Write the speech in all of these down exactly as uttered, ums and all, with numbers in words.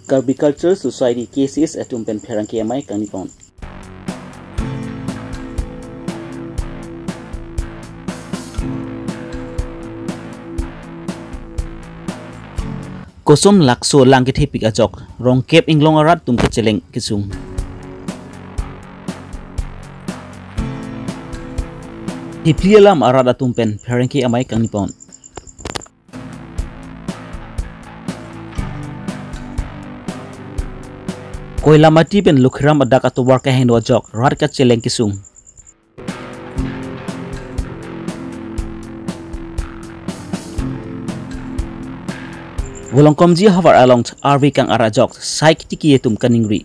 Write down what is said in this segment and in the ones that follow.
Karbi Cultural Society, K C S atum pen pherangke amei kangni pon. Kosom lakso lang kethepik ajok, rongkep inglong arat atum kacheleng kesung. Thepli alam arat atum pen pherangke amei kangni pon. Koilamati pen Lokhiram adak atovar kehingno ajok, rat kacheleng kesung. Volongkomji havar along arve kang-ar ajok, sai ketiki atum kaningri.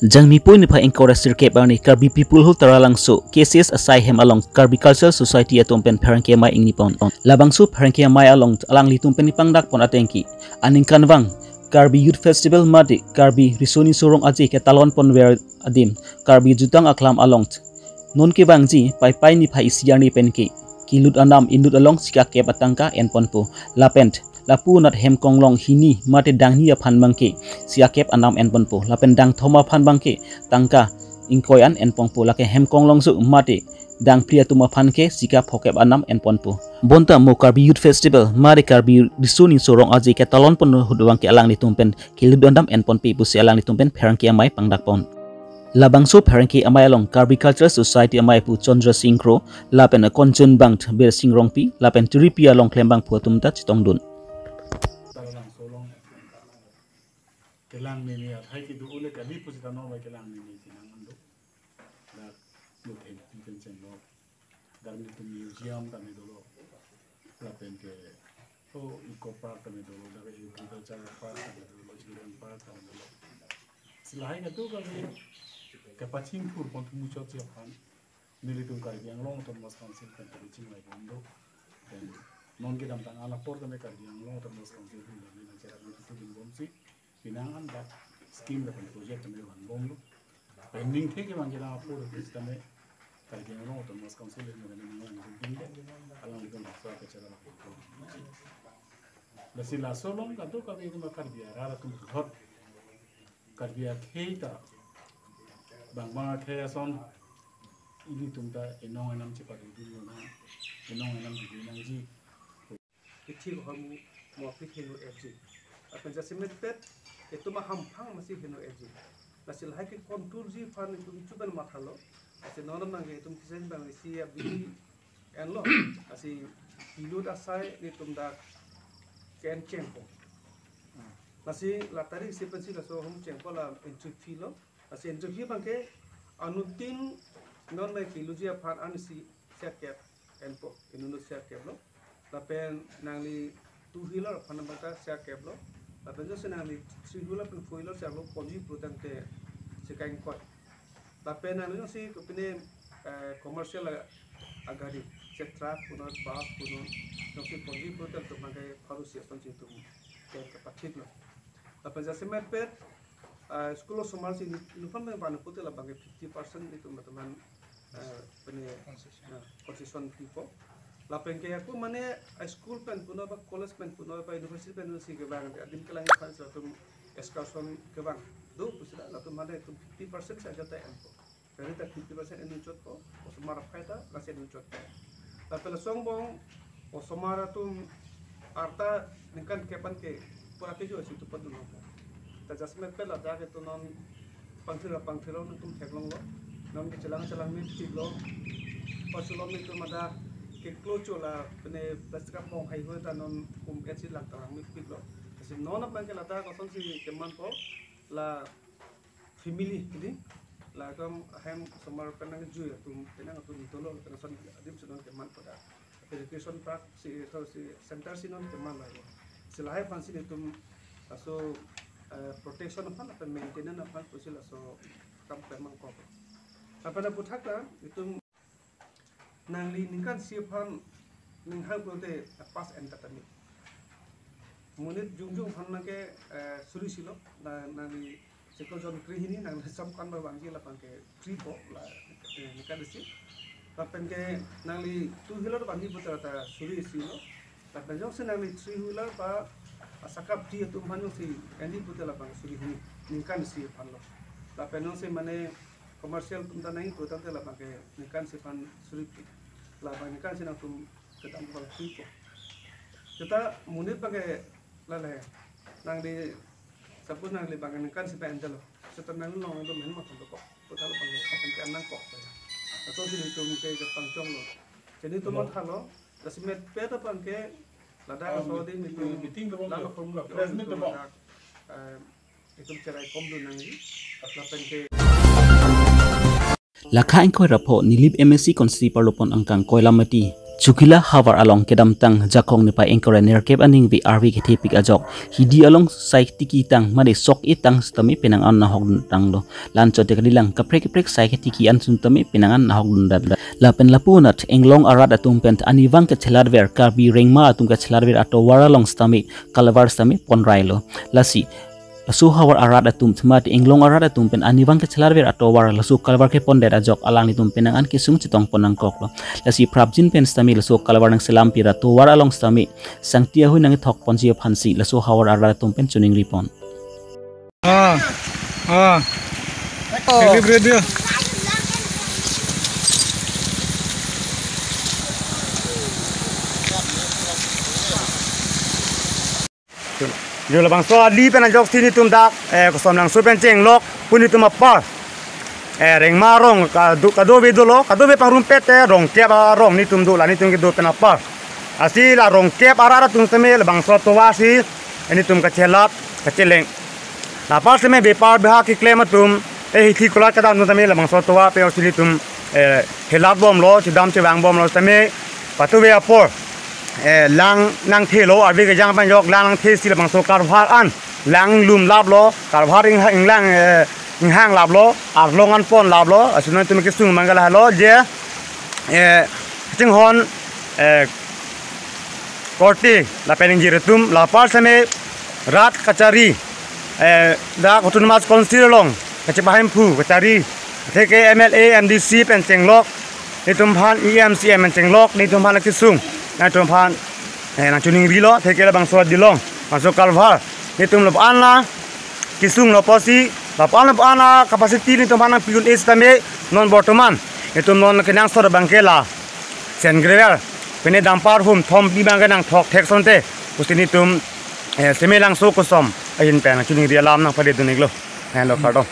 Jangmi pui niphai ingkoi ra sirkep arni Karbi People Hall Taralangso K C S asai hem along Karbi Cultural Society atum pen pherangke amei ingni pon. Labangso pherangke amei along alanglitum pen ipangdak pon atengke, aningkanvang Karbi Youth Festival mate Karbi Riso Nimso Rong Aje ketalon ponver adim Karbi Jutang Aklam along non kevangji Paipai niphai isi arni penke kelut anam inut along sikakep atangka enponpo. Lapen lapu anat hem konglong hini mate dangni aphan abangke sikakep anam enponpo. Lapen dangthom aphan abangke tangka ingkoi an enponpo. Lake hem konglongso mate dangphli atum aphan ke sika phokep anam enponpo. Bonta mo Karbi Youth Festival mate Karbi Riso Nimso Rong Aje ketalon pon ahut abangke alanglitum pen kelut anam enponpe pusi alanglitum pen pherangke amei pangdak pon. Labangso pherangke amei along Karbi Cultural Society amei aphu Chandra Singh Kro, lapen akonchun bang Birsing Rongpi, lapen tiripi along klembang phu atum ta chetongdun. Kelang nini athai kedo ule kali pusita non vai kelang nini tinang ando. Dak muthen pinten chenglo. Dak nelitum museum kami dolo. Lapen ke, oh, Eco Park kami dolo, dak Agriculture Park kami dolo, Children Park kami dolo. Si lahai kadokave kapachingthur pon atum muchot si aphan. Nelitum Karbi Anglong Autonomous Council pen kami chinglai bomlo. Then non kedamtang an apor kami Karbi Anglong Autonomous Council pen kami nangcherap nelitum bin bomsi. Pinang an dak scheme lapen project kami van bomlo. Pending thek kevang kelang apor pusitame Karbi Anglong Autonomous Council pen kami nanglang jubin de. Alanglitum laso kacharap. Lasi laso along kadokave atum Karbi arat atum hot. Karbi akhei ta bang bang akhei ason ilitum ta enong enam chepadodun lonang, enong enam dodun nangji. Kithi ko hamu mo aphi heno F G. Lapen jasemet pet itum ahamphang masi heno F G. Lasi lahai ke control ji aphan itum chuban mathalo. Lasi non nangke itum kisen bang isi abidi enlo. Lasi kelut asai nelitum dak ke-en chengpo. Lasi la tarik isi pensi laso ahum chengpo la entry fee lo. Lasi entry fee abangke anuttin non mai keluji aphan ansi sikakep enpo, inut sikakep lo. Lapen nangli two wheeler aphan abangta sikakep lo. Lapen jose nangli three wheeler pen four wheeler si arlo ponji pulotangte sika ingkoi. Lapen nangli jongsi kopine, eh, commercial a-, agari, je truck punon, bus punon, jongsi ponji pulotangte abangke pharo isi asonsi itum ke kapathik lo. Lapen jasemet pet, ah, school osomar si ni, nuphan pen panu pute labangke fifty percent itum teman, eh, pene, concession. Ah, concession pipo. Lapen ke ako mane, ah, school pen punon ba college pen punon ba university pen si kevang adim kelang aphan si latum excursion kevang do pusila latum mane itum fifty percent saja ta enpo. Dari ta fifty percent inut chotpo, osomar aphai ta lasi inut chotpo. Lapen laso angbong osomar atum arta ningkan kep an ke pura kejo isi tu padun ho. Ta jasemet pet ladak itum non pangthir pangthir lo nangtum theklonglo. Non ke chelang chelang mepiklo. Pasulom itum ada keklo cho la pene plastic apong hai ho ta non kum et si lang tarang mepiklo. Lasi non abangke ladak asonsi kemanpo la family hidi, latum ahem osomar penang jui atum penang atum dolo penang ason adim si non kemanpo dak. Education park si, to si center si non keman lagi. Si lahai aphan si itum laso, eh, protection aphan lapen maintenance aphan pusi laso kam pemang kok. Lapen aputhak ta itum nangli ningkan isi aphan ning hang pulote pass entertainment. Monit jongjong aphan nangke, eh, suri isi lo, na, nangli chiklo jon krehini nangli samkan ba vangji labangke free po la, eh, ningkan isi. Lapen ke nangli two wheeler vangji pulote ta suri isi lo. Lapen jongsi nangli three wheeler ba asakap di atum aphan jongsi eni pute labang suri hini ningkan isi aphan lo. Lapen jongsi mane commercial atum ta nangji putangte labang ke ningkan isi aphan suri pi. Labang ningkan isi nangtum kedam kepala suri po. Kita monit abang ke lale nangli suppose nangli abang ke ningkan isi pen jalo. Seta nangli long atum men mathon dokok. Puta labang ke akan ke anang kok. Atau si nelitum ke kepangchong lo. Jadi itu mathalo. Lasi metpet abang ke ladak, ah, so di meeting, meeting to lang bang. Form press meet to bang. Ladak, eh, itum cherai kom dun nangji. Lapen ke Lakha ingkoi ra pho Nilip M A C constituency parlopon angkang Koilamati Chukila havar along kedamtang Jakhong niphai ingkoi ra nerkep aningve arve kethepik ajok hidi along sai tiki tang mane sok-e tang sitame penang an nahok dun tanglo. Lanchot te kalilang kaprek kaprek sai ketiki an sitame penang an nahok dun dan. Lapen lapu anat Anglong arat atum pen anivang kechelarver Karbi Rengma atum kechelarver atovar along sitame kalvar sitame ponrailo. Lasi laso havar arat atum thema te Anglong arat atum pen anivang kechelarver atovar laso kalvar kepondet ajok alanglitum penang an kesung chetong pon nangkoklo. Lasi prapjin pen sitame laso kalvar nangselam pira tovar along sitame sangti ahui nangkethok ponji aphansi laso havar arat atum pen choningripon. Ah, ah. Ready, ready. Jo labangso ali pen ajoksi nelitum dak, eh, Kosomnangso pen chenglok pu nelitum apar. Eh, Rengma arong kado, kadove dolo, kadove pangrumpet te Rongkep arong nelitum do, la nelitum kedo pen apar. Lasi la Rongkep arat atum sitame labangso tovar si, eh, nelitum kachelat, kacheleng. La apar sitame bepar beha keklem atum, eh, hithi kolat kedam atum sitame labangso tovar pen si nelitum, eh, helat bomlo, chedam chevang bomlo sitame, patuve apor, eh, lang nangthelo, arve kejang pen jok lang nangthe si labangso karvar an, lang lum laplo, karvar ing, inglang, eh, inghang laplo, arlong an pon laplo, asu nangtum kesung manggal halo, je, eh, chinghon, eh, korte, lapen ingjir atum, la apar sitame rat kachari, eh, dak Autonomous Council along, kachepa Hemphu, kachari, atheke M L A, M D C pen chenglok, nelitum aphan E M C M pen chenglok, nelitum aphan kesung, nelitum aphan, eh, nangchoningrilo, atheke labangso adilong, bangso kalvar, nelitum lapu-an la, kesunglo pusi, lapu-an lapu-an la capacity nelitum aphan nangpi un-e sitame, non bortoman, nelitum non kenangsot abang ke la, sand gravel, pine dumper hum thom pi abang ke nangthok thek asonte, pusi nelitum, eh, Semelangso Kosom ahin pen choningri alam nangpale dun-iklo. Helo kardom.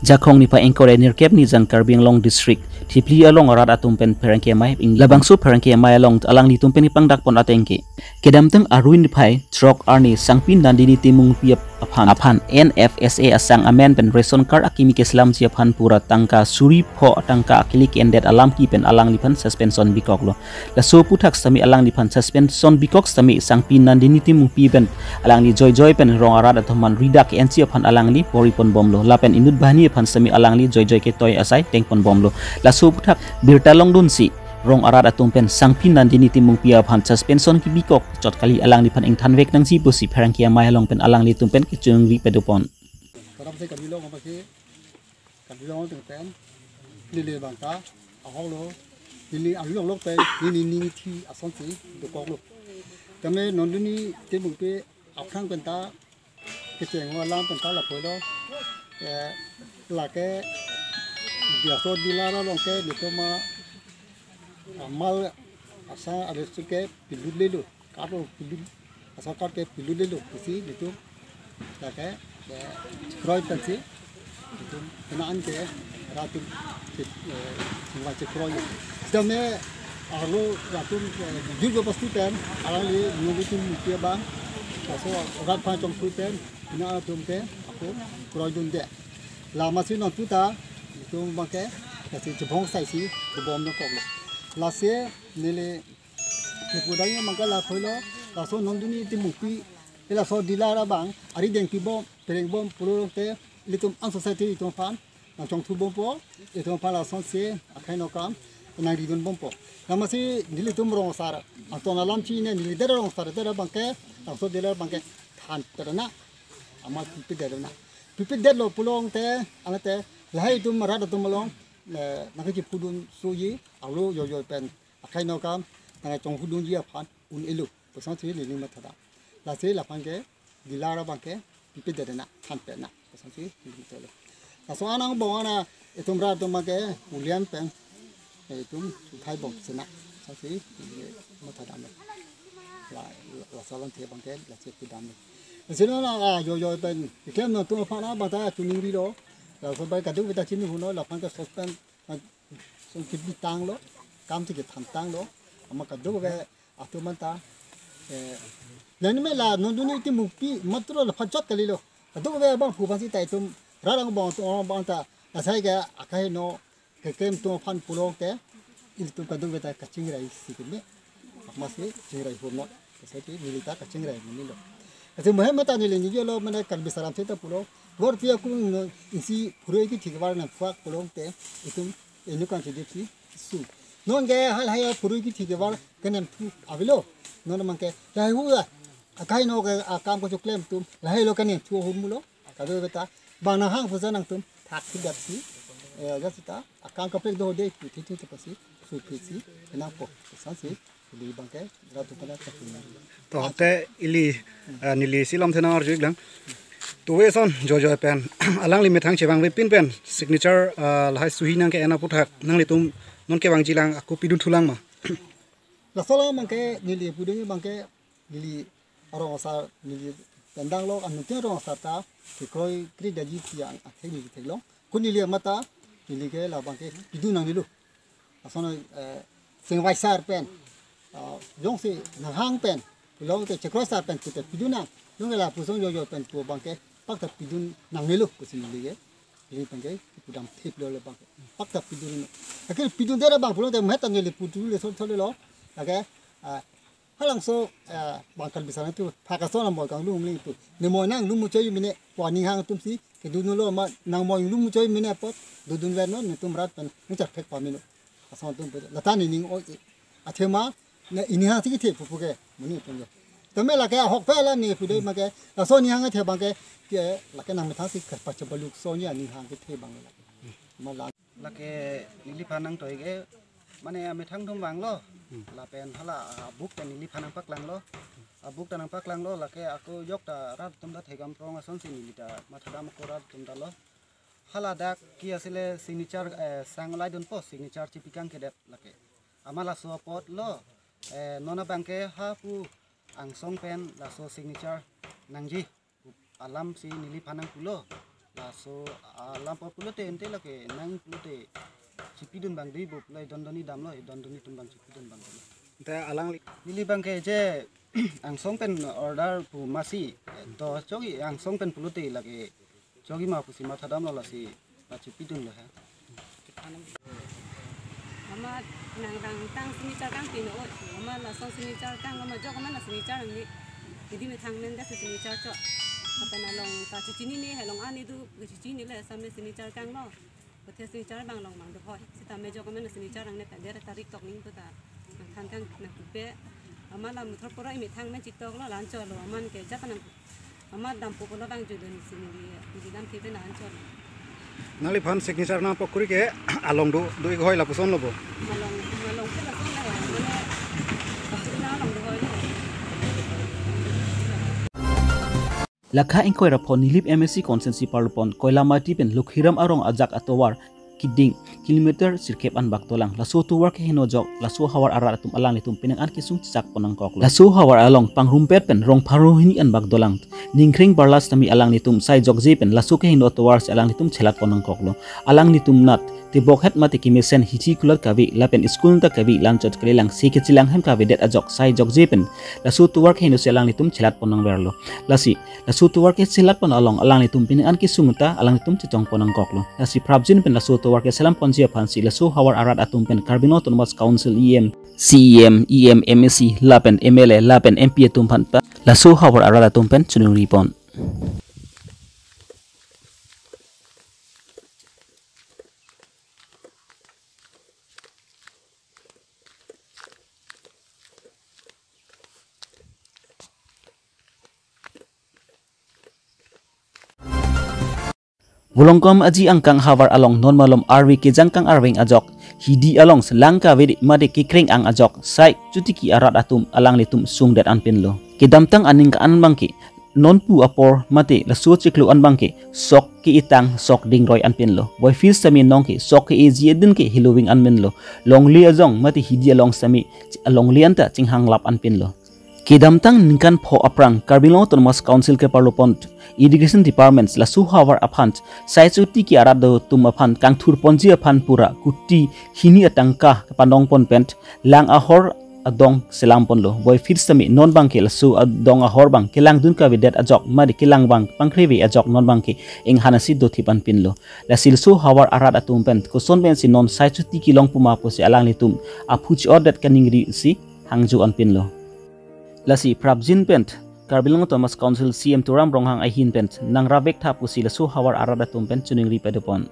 Jakhong niphai ingkoi ra nerkep nijang Karbi Anglong District Thipli along arat atum pen pherangke amei ing labangso pherangke amei along alanglitum pen ipangdak pon ateng ke kedamtang arui niphai throk arni Sangpi Nandini Timungpi ap-, aphan, aphan N F S A asang amen pen ration card akimi keselamji aphan pura tangka suri pho tangka akili ke-endet alam ki pen alangliphan suspension bikoklo. Laso aphuthak sitame alangliphan suspension bikok sitame Sangpi Nandini Timungpi pen alangli joijoi pen rong arat atum aphan ridak ke-enji aphan alangli bor-i pon bomlo. Lapen inut banghini aphan sitame alangli joijoi ketoi asai teng pon bomlo. Laso aphuthak birta longdunsi rong arat atum pen Sangpi Nandini Timungpi aphan suspension kebikok chot kali, alangliphan ingthanvek nangji pusi pherangke amei along pen alanglitum pen kechongri pado pon. Kadam se kami long apa ke? Kami long teng pen. Lele bangta ahok lo. Neli along lok pen neli ningthi asonsi dokoklo. Tame Nandini Timungpi aphrang pen ta kecheng alam pen ta lapulo. Eh, lake diaso dilara along ke nelitum amal asa alesu ke pilut lelo. Card lo pilut, asa card ke pilut lelo pusi nelitum lake, eh, kroi pensi nelitum kena an ke rat atum che, eh, singwa chekroi. Sitame arlo rat atum, eh, jut bapasti pen, alangli nunggu tum mutia bang, laso rat aphan chongthu pen, kena atum ke ako kroidunde. Lasi non puta nelitum abang ke, lasi chebong saisi kebom nangkoklo. Lasi neli kepudai abang ke lapulo, laso Nandini Timungpi, laso dilara abang, ari dengpi bom, pereng bom pulo te, ilitum an society itum aphan nangchongthu bompo, itum aphan lasonsi akhei nokam nangridun bompo. Lasi nelitum rong asar, anton alam chini neli dera rong asar dera abang ke, laso dilara abang ke than terna, amat pipit dera na. Pipit dera lo pulo te, anat te, lahai itum rat atum along, eh, nangkechiphudun soji, arlo joijoi pen akhei nokam, tangka chonghudunji aphan un-elo pusonsi neli mathadam. Lasi laphan ke dealer abang ke pipedet nang, thanpet nang pusonsi neli mathalo. Laso anang bong ana itum rat atum abang ke ulian pen, eh, itum uthai bom sena. Lasi neli mathadam. La, la, laso along the abang ke lasi pidam. Lasi non, ah, yo yo pen iklem nangtum aphan abang ta chuning rilo. Laso abang kadokave ta chini huno laphan ke suspend, ah, so kibitanglo, kam si kethan tanglo, amat kadokave atum anta, eh, lani me la non duni itum mupi matro la phachot kalilo. Kadokave abang phu pasi ta itum rat angbong atum abang ta asai ke akai no keklem atum aphan pulo ke ilitum kadokave ta kachingrai si keme. Amatsi chingrai hurno. Asai ke neli ta kachingrai neli lo. Asai muhem ta neli neli lo mane Karbi saram seta pulo. Bor pia kung no isi phurui kithi kevar nangpuak pulo te itum inut kangchedetsi su. Non ke halahai phurui kithi kevar kenem thu avelo. Non abang ke lahai hu ya. Akai no ke akam ko chuklem atum lahai lo kenem thu hurmulo. Kadokave ta bang nanghang pusa nangtum thak thidetsi. Eh, ja sita akam kaprek do de pu thi thi pasi su phi si nangpo. Sansi ili abang ke rat atum anta chakun. To te ili, eh, neli isi lam the nang arju iklang. To ve son jo jo pen alangli methang chevangve pin pen signature, eh, lahai suhi nang ke-en aputhak nanglitum non kevangji lang ako pidun thulang ma? Laso alam abang ke neli pudun abang ke neli arong asar neli pendang lo anuttin arong asar ta kekroi kri daji tiang atheng neli theklong. Kun neli amat ta neli ke labang ke pidun nangnelo. Ason, eh, singvai sar pen, ah, jongsi nanghang pen, pulo te chekroi sar pen kita pidun nang. Jong ke lapuson yo yo pen pu abang ke pakta pidun nangnelo pusi neli ke. Neli abang ke pudam thip lo le abang ke. Pakta pidun no. Akhir pidunde ra abang pulo te mehta neli pudun le son son lo. Lake, ah, halangso, eh, bang Karbi saram tu phakaso na moi kanglum ling tu. Ne moi nanglum muchoi mene pu aning hang atum si kedun lo ma nang moi lum muchoi mene apot dodun ver non netum rat pen nechak thek pamelo. Ason atum pu lata nening oi. Athema ne ining hang si kethe pupu ke muni atum lo. Tame lake ahok pe la ne pu dei ma ke laso ining hang kethe abang ke ke lake nang methang si ke pachabaluk so ni ining hang kethe abang lo. Ma la Lake neliphan nangtoi ke mane amethang atum vanglo. Hmm. Lapen hala abuk ta neliphan nangpaklanglo. Abuk ta nangpaklanglo lake ako yok ta rat atum ta thekam prong asonsi neli ta mathadam ako rat atum ta lo. Hala dak ke asile signature, eh, sang lai dunpo signature chipikang kedet lake. Amat laso apot lo, eh, non abang ke ha pu angsong pen laso signature nangji alam si neliphan nangpulo. Laso alam apot pulote ante lake nang pulote chipidun abang dei bo pulo, idon doni damlo, idon doni atum abang chipidun abang dei. Te alangli neli abang ke je angsong pen order pu masi, to chogi angsong pen pulote lake chogi ma pusi mathadamlo lasi pachipidun lo ha. Amat nang rang tang signature kangpinoi. Amat lason signature kang amat jok amat la signature nangne. Neli methang pen dak signature chok. Apen along kachechinine, halong ani do kachechinine le same signature kanglo. Kothe signature abang long abang dohoi. Sitame jok amat la signature nangne ta der tarik tok ning to ta. Nangthan kang nangpupe. Amat la muthor poro imethang pen chitoklo la anchotlo amat ke jat nang Amat dampo pulo abang judun sini di, di dam tipe na anchot. Nangliphan signature nangpokri ke along do, do ik hoi lapuson lo bo. Malong, malong ke lason la ya, mane, na along do hoi lo. Lakha ingkoi ra pho Nilip M A C constituency parlupon Koilamati pen Lokhiram arong ajak atovar keding kilometer sirkep anbak dolang. Laso tovar keheno ajok laso havar arat atum alanglitum penang an kesung chechak pon nangkoklo. Laso havar along pangrumpet pen rong pharo hini anbak dolang. Ningkreng Barlas tame alanglitum sai jokje pen laso keheno atovar si alanglitum chelat pon nangkoklo. Alanglitum nat tebok het mate kemesen hithi kulat kave lapen school ta kave lanchot kalilang si kechelang hem kavedet ajok sai jokje pen laso tovar keheno si alanglitum chelat pon nangverlo. Lasi laso tovar kechelat pon along alanglitum penang an kesung ta alanglitum chechong pon nangkoklo. Lasi prapjin pen laso tovar keselam ponji aphansi laso havar arat atum pen Karbi Anglong Autonomous Council E M, C E M, E M, M A C lapen M L A lapen M P atum aphan ta laso havar arat atum pen choningri pon. Bolongkom aji angkang havar along non malom arve kejangkang arveng ajok, hidi along selang kaveri mate kekreng-ang ajok, Sai Chotiki arat atum alanglitum sungdet anpinlo. Kedamtang aningkan abangke, nonpu apor mate laso chiklo abangke, sok ke-etang sok dingroi anpinlo. Boifield sitame nonke sok ke-eji adin ke heloving anpinlo. Longle ajong mate hidi along sitame, longle anta chinghanglap anpinlo. Kedamtang ningkan pho aphrang Karbi Anglong Autonomous Council keparlopon Irrigation Department laso havar aphan Sai Chotiki arat atum aphan kangthurponji aphan pura kuti hini atangka kepanongpon pen lang ahor adong selamponlo. Boifield sitame non abangke laso adong ahor abang kelangdun kavedet ajok mate kelang abang pangkreve ajok non abangke inghan asi dothip anpinlo. Lasi laso havar arat atum pen koson pensi non Sai Chotiki long puma pusi alanglitum aphu chi-otdet kaningri si hangjo anpinlo. Lasi prapjin pen Karbi Anglong Autonomous Council C E M Tuliram Ronghang ahin pen nangrap vektha pusi laso havar arat atum pen chiningri padopon.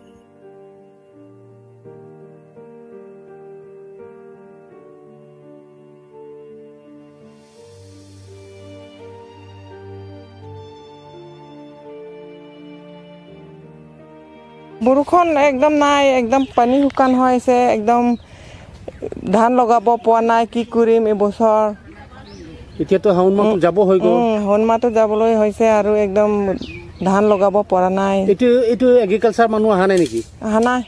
বৰষুণ একদম নাই, একদম পানী শুকান হৈ আছে, একদম ধান লগাব পৰা নাই, কি কৰিম এইবছৰ। এতিয়াতো শাওণ মাহটো উম, যাব হৈ গ'ল। উম, শাওণ মাহটো যাবলৈ হৈছে আৰু একদম ধান লগাব পৰা নাই। এইটো, এইটো এগ্ৰিকালচাৰ মানুহ অহা নাই নেকি? অহা নাই।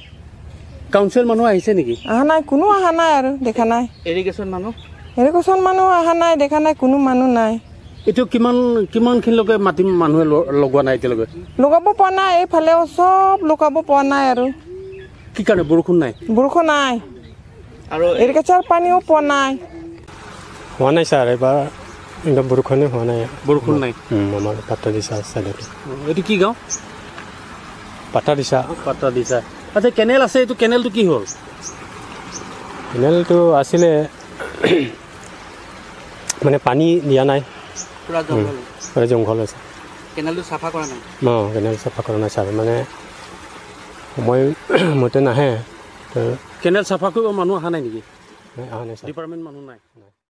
কাউন্সিল মানুহ আহিছে নেকি? অহা নাই, কোনো অহা নাই আৰু দেখা নাই। ইৰিগেশ্যন মানুহ? ইৰিগেশ্যন মানুহ অহা নাই, দেখা নাই, কোনো মানুহ নাই। এইটো কিমান, কিমানখিনিলৈকে মাটি মানুহে ল-, লগোৱা নাই এতিয়ালৈকে? লগাব পৰা নাই, এইফালেও চব লগাব পৰা নাই আৰু। কি কাৰণে? বৰষুণ নাই? বৰষুণ নাই। আৰু এগ্ৰিকালচাৰ পানীও পোৱা নাই। হোৱা নাই ছাৰ, এইবাৰ একদম বৰষুণে হোৱা নাই। বৰষুণ নাই? উম, আমাৰ পাত্তাদিছা চাইডত। এইটো কি গাঁও? পাত্তাদিছা। পাত্তাদিছা। আচ্ছা, কেনেল আছে, এইটো কেনেলটো কি হ'ল? কেনেলটো আছিলে, মানে পানী দিয়া নাই। পুৰা উম, জংঘল। পুৰা জংঘল হৈছে। কেনেলটো চাফা কৰা নাই? অ, কেনেল চাফা কৰা নাই ছাৰ, মানে সময় মতে নাহে। তো কেনেল চাফা কৰিব মানুহ অহা নাই নেকি? নাই, অহা নাই ছাৰ। ডিপাৰ্টমেণ্ট মানুহ নাই? নাই।